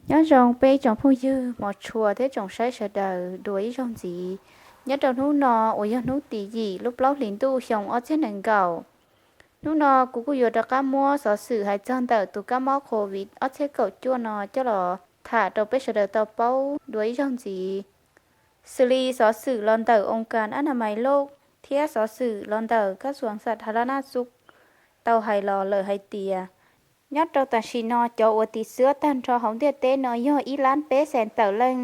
Nyob zoo peb tsoom phooj ywg hmov tshua thiab tsoom saib sawv daws dua ib zaug ntxiv. Nyob rau hnub no uas yog hnub tim yim lub plaub hlis ntuj xyoo ob txhiab nees nkaum. Hnub no kuv kuj yuav rov qab muab xov xwm hais txog ntawm tus kab mob covid ob txhiab kaum cuaj no coj los tham rau peb sawv daws tau paub dua ib zaug ntxiv. Xws li xov xwm los ntawm oo kas ab na mais loj thiab xov xwm los ntawm kab xuas xas dhas lab naj xub tau hais los lawm hais tias nyob rau tam sim no cov uas tim xwb tag nrho hauv ntiaj teb no yog ib lab peb xees tawm leej.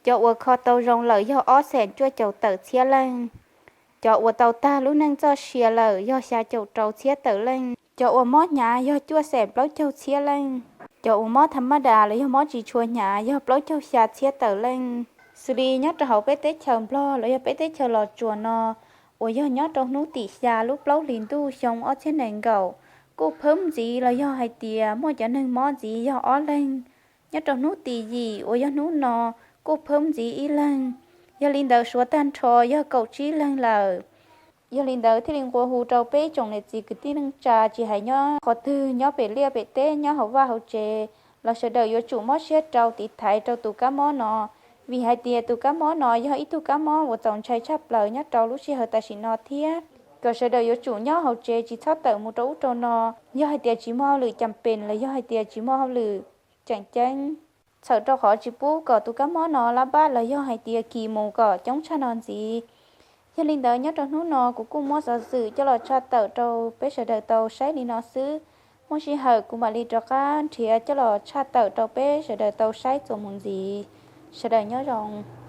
Cov uas kho tau zoo lawm yog ob xees cuaj caum tawm txhiab leej. Cov uas tau tag lub neej txoj sia lawm yog xya caum rau txhiab tawm leej. Cov uas mob hnyav yog cuaj xees plaub caug txhiab leej. Cov uas mob tham mab das los yog mob tsis tshua hnyav yog plaub caug xya txhiab tawm leej. Xws li nyob rau hauv peb teb chaws Nplog los yog peb teb chaws Los Tsuas no uas yog nyob rau hnub tim xya lub plaub hlis ntuj xyoo ob txhiab nees nkaum kuj phwb ntxiv los yog hais tias muaj cov neeg mob ntxiv yog ob leeg. Nyob rau hnub tim yim uas yog hnub no kuj phwb ntxiv ib leeg. Yog li ntawd suav tag nrho yog kaum tsib leeg lawm. Yog li ntawd thiaj li nqua hu rau peb tsoom niam txiv kwv tij neej tsa tsis hais nyob qhov twg, nyob pem liaj pem teb, nyob hauv vaj hauv tsev, los sawv daws yuav tsum mob siab rau tiv thaiv rau tus kab mob no. Vim hais tias tus kab mob no yog ib tug kab mob uas txaus ntshai tshaj plaws nyob rau lub sij hawm tam sim no thiab kom sawv daws yuav tsum nyob hauv tsev tsis txhob tawm mus rau ub rau no. Yog hais tias tsis muaj hauj lwm cam pem los yog hais tias tsis muaj hauj lwm tseem ceeb, txhawm rau qhov tsis pub kom tus kab mob no lab pab los yog hais tias kis mus kom coob tshaj no ntxiv. Yog li ntawd nyob rau hnub no kuv kuj muab xov xwm coj los tshaj tawm rau peb sawv daws tau saib li no xwb. Muaj sij hawm kuv mam li rov qab nrhiav coj los tshaj tawm rau peb sawv daws tau saib txuas mus ntxiv. Sawv daws nyob zoo.